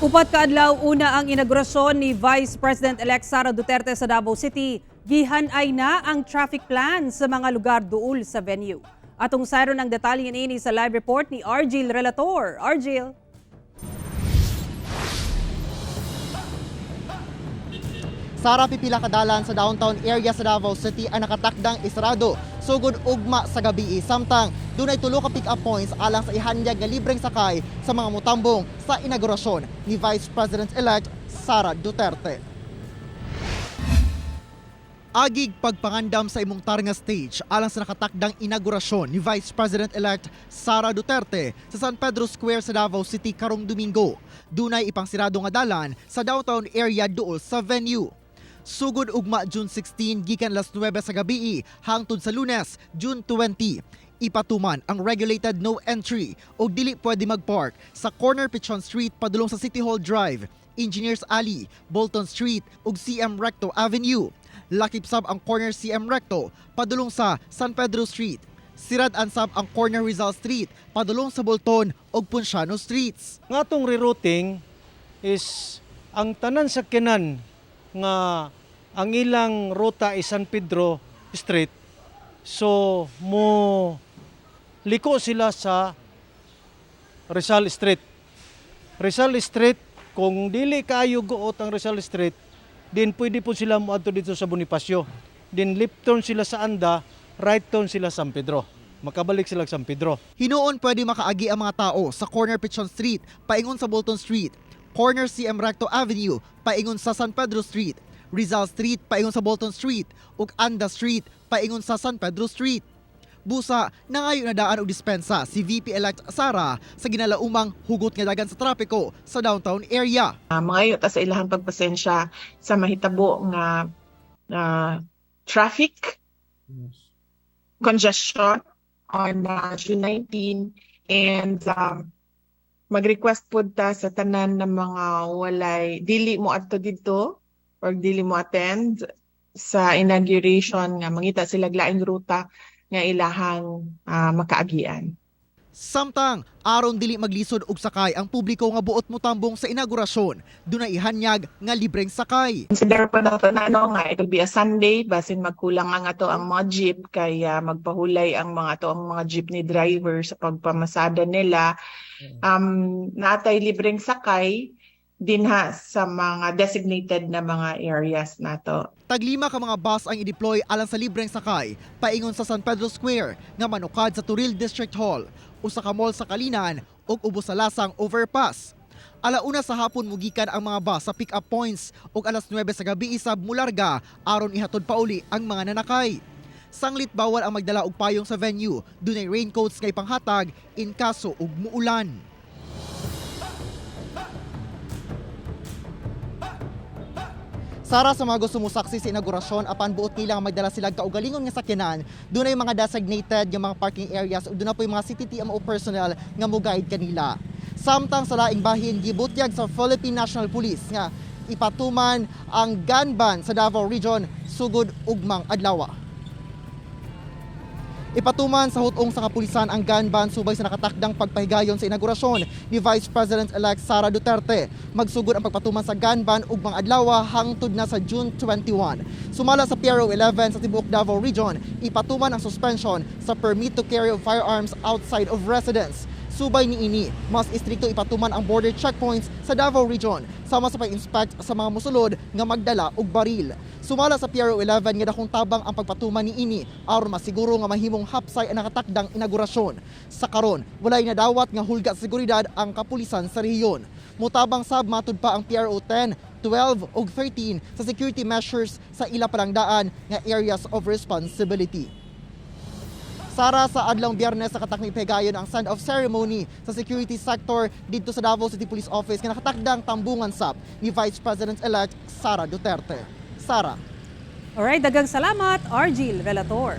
Upat ka adlaw una ang inaugurasyon ni Vice President-elect Sara Duterte sa Davao City. Gihan-ay na ang traffic plan sa mga lugar duol sa venue. Atong sayron ang detalye niini sa live report ni Argil Relator. Argil. Sara, pipila kadalan sa downtown area sa Davao City ang nakatakdang isarado sugod ugma sa gabi, samtang dunay tulo ka pick-up points alang sa ihanyag nga libreng sakay sa mga mutambong sa inaugurasyon ni Vice President-elect Sara Duterte. Agig pagpangandam sa imong tar nga stage alang sa nakatakdang inaugurasyon ni Vice President-elect Sara Duterte sa San Pedro Square sa Davao City karong Domingo. Dunay ipangsirado nga dalan sa downtown area duol sa venue. Sugod ugma June 16 gikan alas 9 sa gabi hangtod sa Lunes, June 20. Ipatuman ang regulated no entry o dili pwede magpark sa corner Pichon Street padulong sa City Hall Drive, Engineers Alley, Bolton Street ug CM Recto Avenue. Lakip sab ang corner CM Recto padulong sa San Pedro Street. Sirad-an sab ang corner Rizal Street padulong sa Bolton ug Ponciano Streets. Nga atong rerouting is ang tanan sa kinan nga ang ilang ruta is San Pedro Street. So mo liko sila sa Rizal Street. Rizal Street, kung dili kaayo guot ang Rizal Street, din pwede po sila moadto dito sa Bonifacio. Din left turn sila sa Anda, right turn sila sa San Pedro. Makabalik sila sa San Pedro. Hinuon pwede makaagi ang mga tao sa corner Pichon Street, paingon sa Bolton Street, corner CM Recto Avenue, paingon sa San Pedro Street, Rizal Street, paingon sa Bolton Street, ug Anda Street, paingon sa San Pedro Street. Busa, nangayo na daan og dispensa si VP-elect Sara sa ginalaumang hugot nga dagan sa trapiko sa downtown area. Mangayo ta sa ilahang pagpasensya sa mahitabo nga traffic congestion on June 19 and mag-request pud ta sa tanan ng mga walay dili mo adto didto or dili mo attend sa inauguration nga mangita sila laing ruta nga ilahang makaagian. Samtang, aron dili maglisod og sakay ang publiko nga buot motambong sa inaugurasyon, dunay ihanyag nga libreng sakay. Consider pa nato na no nga it will be a Sunday, basin magkulang ang ato ang mga jeep kay magpahulay ang mga ato ang mga jeepney driver sa pagpamasada nila. Natay libreng sakay dinha sa mga designated na mga areas nato. Taglima ka mga bus ang i-deploy alang sa libreng sakay paingon sa San Pedro Square nga manukad sa Toril District Hall, usa ka mall sa Kalinan ug ubos sa Lasang Overpass. Alauna sa hapon mugikan ang mga bus sa pick-up points ug alas 9 sa gabi isab mularga aron ihatod pauli ang mga nanakay. Sanglit bawal ang magdala og payong sa venue, dunay raincoats nga ipanghatag in kaso og muulan. Sara, sa mga gusto musaksi sa inaugurasyon apan buot nila nga magdala sila kaugalingon nga sakyanan, dunay mga designated nga mga parking areas ug duna poy mga CTTMO personnel nga mo-guide kanila. Samtang sa laing bahin, gibutyag sa Philippine National Police nga ipatuman ang gun ban sa Davao Region sugod ugmang adlaw. Ipatuman sa hutong sa kapulisan ang gun ban subay sa nakatakdang pagpahigayon sa inaugurasyon ni Vice President-elect Sara Duterte. Magsugod ang pagpatuman sa gun ban ugmang adlaw hangtod na sa June 21. Sumala sa PRO 11 sa tibuok Davao Region, ipatuman ang suspension sa permit to carry of firearms outside of residence. Subay niini, mas istrikto ipatuman ang border checkpoints sa Davao Region sama sa pag-inspect sa mga musulod nga magdala og baril. Sumala sa PRO 11 nga dakong tabang ang pagpatuman niini aron masiguro nga mahimong hapsay ang nakatakdang inaugurasyon. Sa karon, walay nadawat nga hulga sa seguridad ang kapulisan sa rehiyon. Mutabang sab matud pa ang PRO 10, 12 ug 13 sa security measures sa ila palangdaan nga areas of responsibility. Sara, sa adlong Biyernes sa katakni Pegayon ang send-off ceremony sa security sector dito sa Davao City Police Office nga nakatakdang tambungan sab ni Vice President-elect Sara Duterte. Sara. Alright, dagang salamat, Argil Relator.